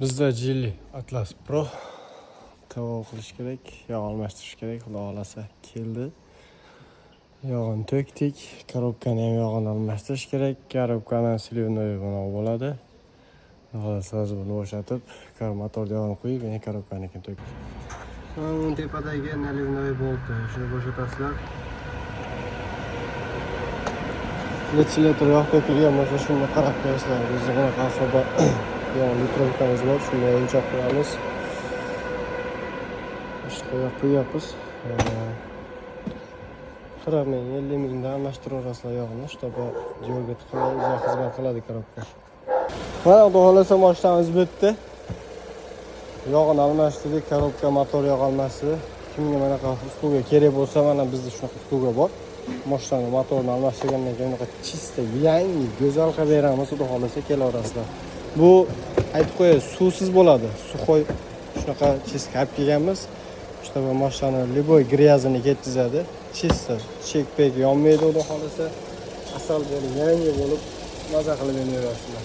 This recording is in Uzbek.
Bizda Geely Atlas Pro ТО qilish kerak, yog' almashtirish kerak, xudo xohlasa keldi. Yog'ini to'kdik, korobkani ham yog'ini almashtirish kerak. Korobkani сливной bunaqa bo'ladi. Xudo xohlasa hozir buni bo'shatib, motorni yog'ini quyib, yana korobkanikini to'kdik. Mana tepadagi наливной болт, shuni bo'shatasizlar. Necha litr yog' to'kilgan bo'lsa, shunga qarab qo'yasizlar. Bizda bunaqa особо yog' литровка miz bor, shunga o'lchab qo'yamiz. Shunaqa yog' quyapmiz. 40 ming, 50 mingdan almashtiraverasizlar yog'ini, чтобы yo'lga tiqilmay uzoq xizmat qiladi korobka. Mana, xudo xohlasa, mashinamiz bitdi. Yog'ini almashtirdik, korobka, motor yog' almashtirdik. Kimga bunaqa услуга kerak bo'lsa, mana bizda shunaqa услуга bor. Mashinani motorini almashtirgandan keyin bunaqa чисто, yangi, go'zal qilib beramiz, xudo xohlasa kelaverasizlar. Bu, aytib qo'yay, suvsiz bo'ladi. Сухой shunaqa чистка olib kelganmiz. Чтобы mashinani любой грязь ini ketkazadi. Чисто, chek-pek yonmaydi, xudo xohlasa. Asal bo'lib, yangi bo'lib, maza qilib yuraverasizlar.